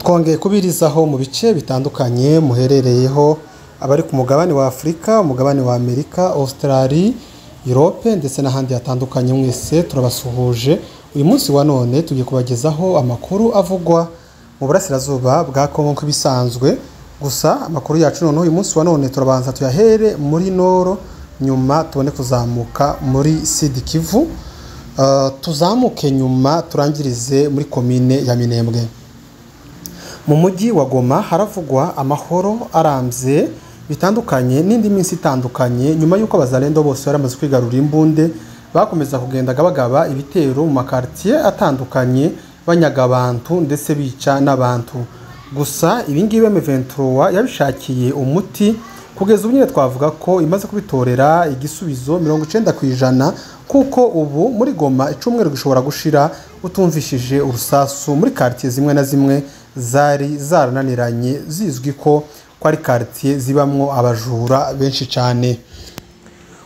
Twongeye kubirizaho mu bice bitandukanye muherereyeho, abari ku mugabane wa Afurika, umugabane wa Amerika, Australie, Europe ndetse n'ahandi hatandukanye, mwese turabasuhuje. Uyu munsi wa none tugiye kubagezaho amakuru avugwa mu burasirazuba bwa Kongo nk'ibisanzwe. Gusa amakuru yacu noneho uyu munsi wa none turabanza tuyahere muri Noro, nyuma tubone kuzamuka muri Sud Kivu, tuzamuke nyuma turangirize muri komine ya Minembwe. Mu mujyi wa Goma haravugwa amahoro arambye bitandukanye n'indi minsi itandukanye, nyuma y'uko abazalendo bose bari bamaze kwigarurira imbunde, bakomeza kugendaga bagaba ibitero mu makartier atandukanye, banyaga abantu ndetse bica n'abantu. Gusa ibingibi M23 yabishakiye umuti, kugeza ubu nyine twavuga ko imaze kubitorera igisubizo 90%, kuko ubu muri Goma icumweru gishobora gushira utumvishije urusasu muri quartier zimwe na zimwe zari zarananiranye, zizwi ko ari quartier zibamwo abajura benshi cyane.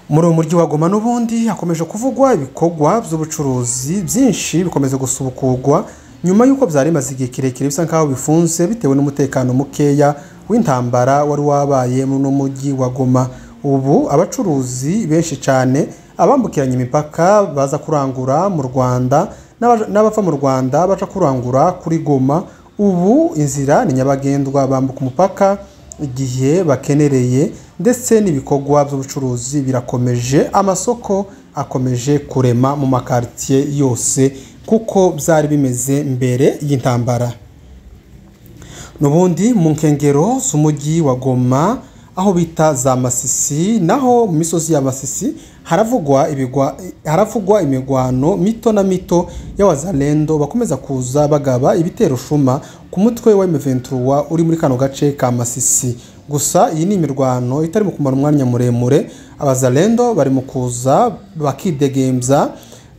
Muri uyu mujyi wa Goma n'ubundi hakomeje kuvugwa ibikorwa by'ubucuruzi byinshi bikomeza gusubukurwa nyuma y'uko byari bimaze igihe kirekire bisa nkaho bifunze bitewe n'umutekano mukeya w'intambara wari wabaye muri uno mujyi wa Goma. Ubu abacuruzi benshi cyane abambukiranya imipaka baza kurangura mu Rwanda n'abava mu Rwanda baca kurangura kuri Goma, ubu inzira ni nyabagendwa, bambuka umupaka igihe bakenereye, ndetse n'ibikorwa by'ubucuruzi birakomeje, amasoko akomeje kurema mu makartier yose kuko byari bimeze mbere y'intambara. Nubundi mu nkengero z'umujyi wa Goma aho bita za Masisi, naho mu misozi ya Masisi haravugwa imigwano mito na mito y'abazalendo bakomeza kuza bagaba ibitero shuma ku mutwe wa M23 uri muri kano gace ka Masisi. Gusa iyi ni imirwano itari mu kumara umwanya muremure, abazalendo bari mu kuza bakidegemza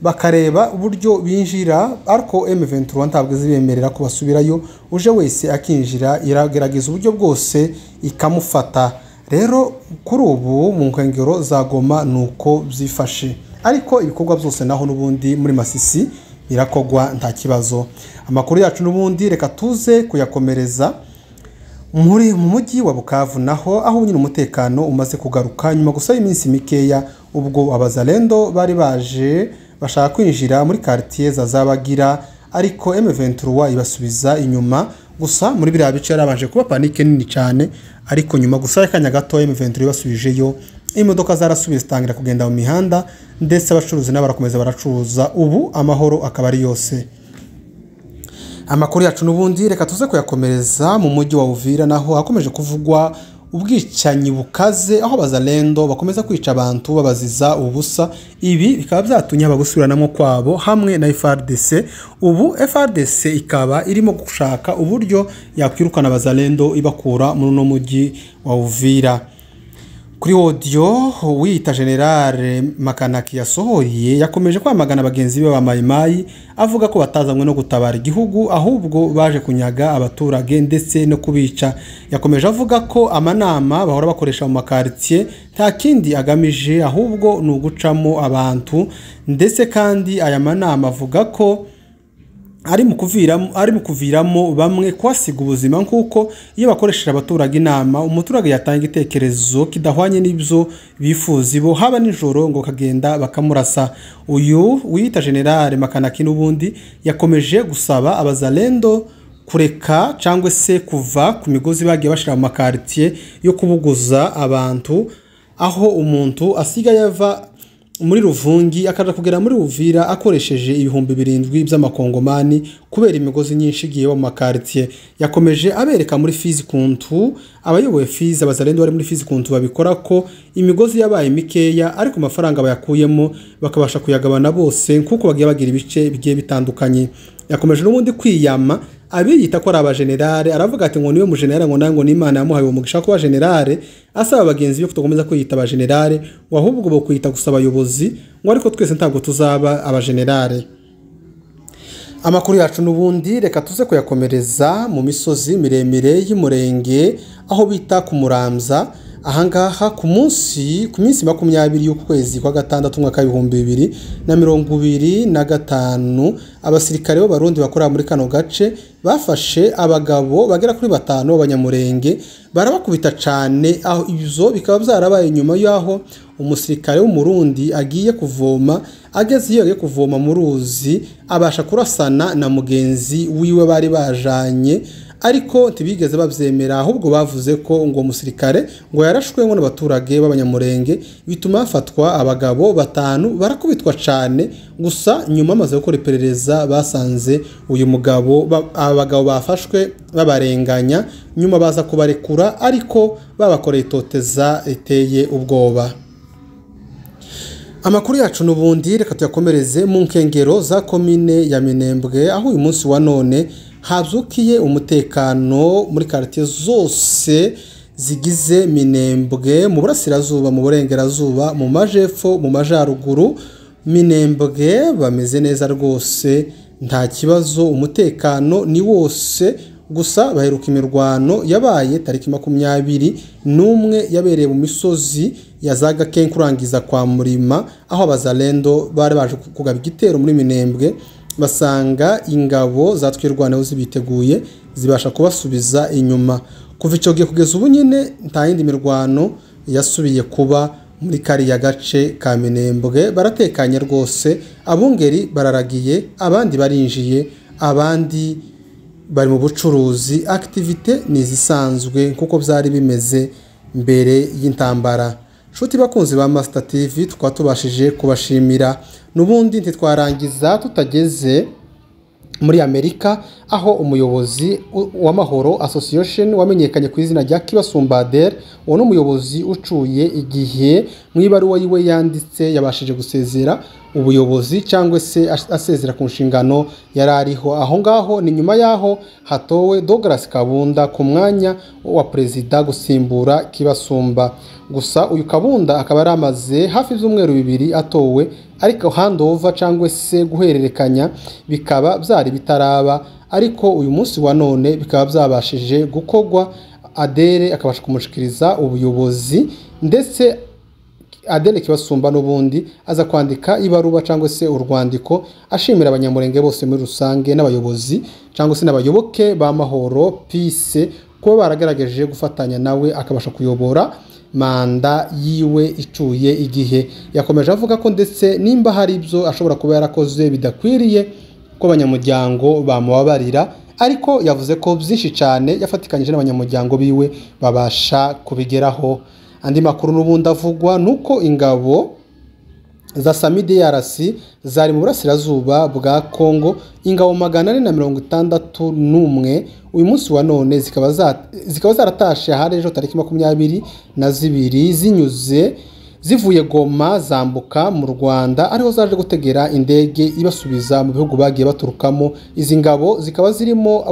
bakareba uburyo binjira, ariko M23 ntabwo izibemerera ko basubirayo, uje wese akinjira iragerageza uburyo bwose ikamufata. Rero kuri ubu mu nkengero za Goma nuko byifashe, ariko ibikorwa byose naho n'ubundi muri Masisi birakogwa nta kibazo. Amakuru yacu n'ubundi reka tuze kuyakomereza muri mu mujyi wa Bukavu, naho aho nyine umutekano umaze kugaruka nyuma gusa y'iminsi mikeya ubwo abazalendo bari baje bashaka kwinjira muri quartier za Zabagira, ariko M23 ibasubiza inyuma. Gusa muri biriya bice yarabanje kuba panike nini cyane, ariko nyuma gusa y'akanya gato M23 ibasubijeyo, imodoka zarasubiye zitangira kugenda mu mihanda, ndetse abacuruzi nabo barakomeza baracuruza, ubu amahoro akaba ari yose. Amakuru yacu n'ubundi reka tuze kuyakomereza mu mujyi wa Uvira, naho hakomeje kuvugwa ubwicanyi bukaze, aho abazalendo bakomeza kwica abantu babaziza ubusa. Ibi bikaba byatumye abagusubiranamo kwabo hamwe na FARDC. Ubu FARDC ikaba irimo gushaka uburyo yakwirukana abazalendo ibakura muri uno mujyi wa Uvira. Kuri audio wiyita General Makanaki yasohoye, yakomeje kwamagana bagenzi be ba Mayimayi, avuga ko batazanywe no gutabara igihugu ahubwo baje kunyaga abaturage ndetse no kubica. Yakomeje avuga ko amanama bahora bakoresha mu makartier nta kindi agamije ahubwo ni ugucamo abantu, ndetse kandi aya manama avuga ko ari mu kuviramo bamwe kwasiga ubuzima, nkuko iyo bakoresheje abaturage inama umuturage yatanga igitekerezo kidahwanye n'ibyo bifuza bo, haba nijoro ngo kagenda bakamurasa. Uyu wiyita General Makanaki n'ubundi yakomeje gusaba abazalendo kureka cyangwa se kuva ku migozi bagiye bashira mu makartier yo kubuguza abantu, aho umuntu asigaye ava muri Ruvungi akaja kugera muri Uvira akoresheje 7,000 by'amakongomani kubera imigozi nyinshi igiye mu makartier. Yakomeje abereka muri Fizi kuntu abayoboye Fizi, abazalendo bari muri Fizi kuntu babikora ko imigozi yabaye mikeya, ariko amafaranga bayakuyemo bakabasha kuyagabana bose kuko bagiye bagira ibice bigiye bitandukanye. Yakomeje n'ubundi kwiyama abiyita ko ari abagenerale, aravuga ati ngo niwe mugenerale, ngo nango n'Imana yamuhaye umugisha kuba generale, asaba bagenzi be kutokomeza kwiyita abagenerale, ngo ahubwo bo kwita gusa abayobozi, ngo ariko twese ntabwo tuzaba abagenerale. Amakuru yacu n'ubundi reka tuze kuyakomereza mu misozi miremire y'Umurenge aho bita ku Muramza. Ahangaha ku munsi ku minsi 20 y'ukwezi kwa gatandatu umwaka 2025, abasirikare b'Abarundi bakora muri kano gace bafashe abagabo bagera kuri 5 b'Abanyamurenge barabakubita cane. Aho ivyo bikaba byarabaye nyuma y'aho umusirikare w'Umurundi agiye kuvoma, ageze iyo agiye kuvoma mu ruzi abasha kurasana na mugenzi wiwe bari bajanye, ariko ntibigeze bavyemera, ahubwo bavuze ko ngo umusirikare ngo yarashwe ngo n'abaturage b'Abanyamurenge, bituma hafatwa abagabo 5 barakubitwa cane. Gusa nyuma amaze gukora iperereza basanze uyu mugabo abagabo bafashwe babarenganya, nyuma baza kubarekura ariko babakoreye itoteza riteye ubwoba. Amakuru yacu n'ubundi reka tuyakomereze mu nkengero za komine ya Minembwe, aho uyu munsi wa none habyukiye umutekano muri quartier zose zigize Minembwe, mu burasirazuba, mu burengerazuba, mu majepfo, mu majaruguru. Minembwe bameze neza rwose, nta kibazo, umutekano ni wose. Gusa baheruka imirwano yabaye tariki 21 yabereye mu misozi ya Zaga Kenkurangiza kwa Murima, aho abazalendo bari baje kugaba igitero muri Minembwe, basanga ingabo za Twirwaneho zibiteguye zibasha kubasubiza inyuma. Kuva ico gihe kugeza ubu nyine nta yindi mirwano yasubiye kuba muri kariya gace ka Minembwe, baratekanye rwose. Abungeri bararagiye, abandi barinjiye, abandi bari mu bucuruzi, activité ni izisanzwe nkuko byari bimeze mbere y'intambara. Nshuti bakunzi ba Master TV, tukaba tubashije kubashimira. Nubundi ntitwarangiza tutageze muri Amerika, aho umuyobozi wa Mahoro Association wamenyekanye ku izina rya Kibasumba Adele, uwo ni umuyobozi ucuye igihe, mu ibaruwa yiwe yanditse yabashije gusezera ubuyobozi cyangwa se asezera ku nshingano yari ariho. Aho ngaho ni nyuma yaho hatowe Douglas Kabunda ku mwanya wa perezida gusimbura Kibasumba. Gusa uyu Kabunda akaba yaramaze hafi ibyumweru 2 atowe, ariko handover cyangwa se guhererekanya bikaba byari bitaraba, ariko uyu munsi wa none bikaba byabashije gukogwa. Adele akabasha kumushikiriza ubuyobozi, ndetse Adele Kibasumba n'ubundi aza kwandika ibaruwa cyangwa se urwandiko ashimira Abanyamurenge bose muri rusange n'abayobozi cyangwa se n'abayoboke ba Mahoro Peace kuba baragaragaje gufatanya nawe akabasha kuyobora manda yiwe icuye igihe. Yakomeje avuga ko ndetse nimba hari ibyo ashobora kuba yarakoze bidakwiriye ko abanyamuryango bamubabarira, ariko yavuze ko byinshi cyane yafatikanyije n'abanyamuryango biwe babasha kubigeraho. Andi makuru n'ubundi avugwa nuko ingabo za SAMIDRC zari mu burasirazuba bwa Kongo, ingabo 461 uyu munsi wa none zikaba zaratashe ahari ejo tariki 22 zinyuze zivuye Goma zambuka mu Rwanda, ariho zaje gutegera indege ibasubiza mu bihugu bagiye baturukamo. Izi ngabo zikaba zirimo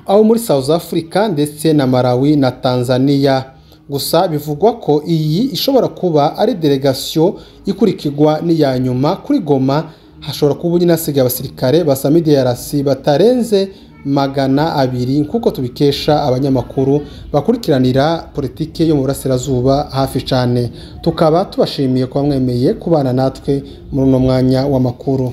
abo muri South Africa ndetse na Malawi na Tanzania. Gusa bivugwa ko iyi ishobora kuba ari delegation ikurikirwa n'iya nyuma kuri Goma. Hashobora kuba nyine hasigaye abasirikare ba SAMIDRC batarenze 200 nkuko tubikesha abanyamakuru bakurikiranira politike yo mu burasirazuba hafi cyane. Tukaba tubashimiye kuba mwemeye kubana natwe muri uno mwanya w'amakuru.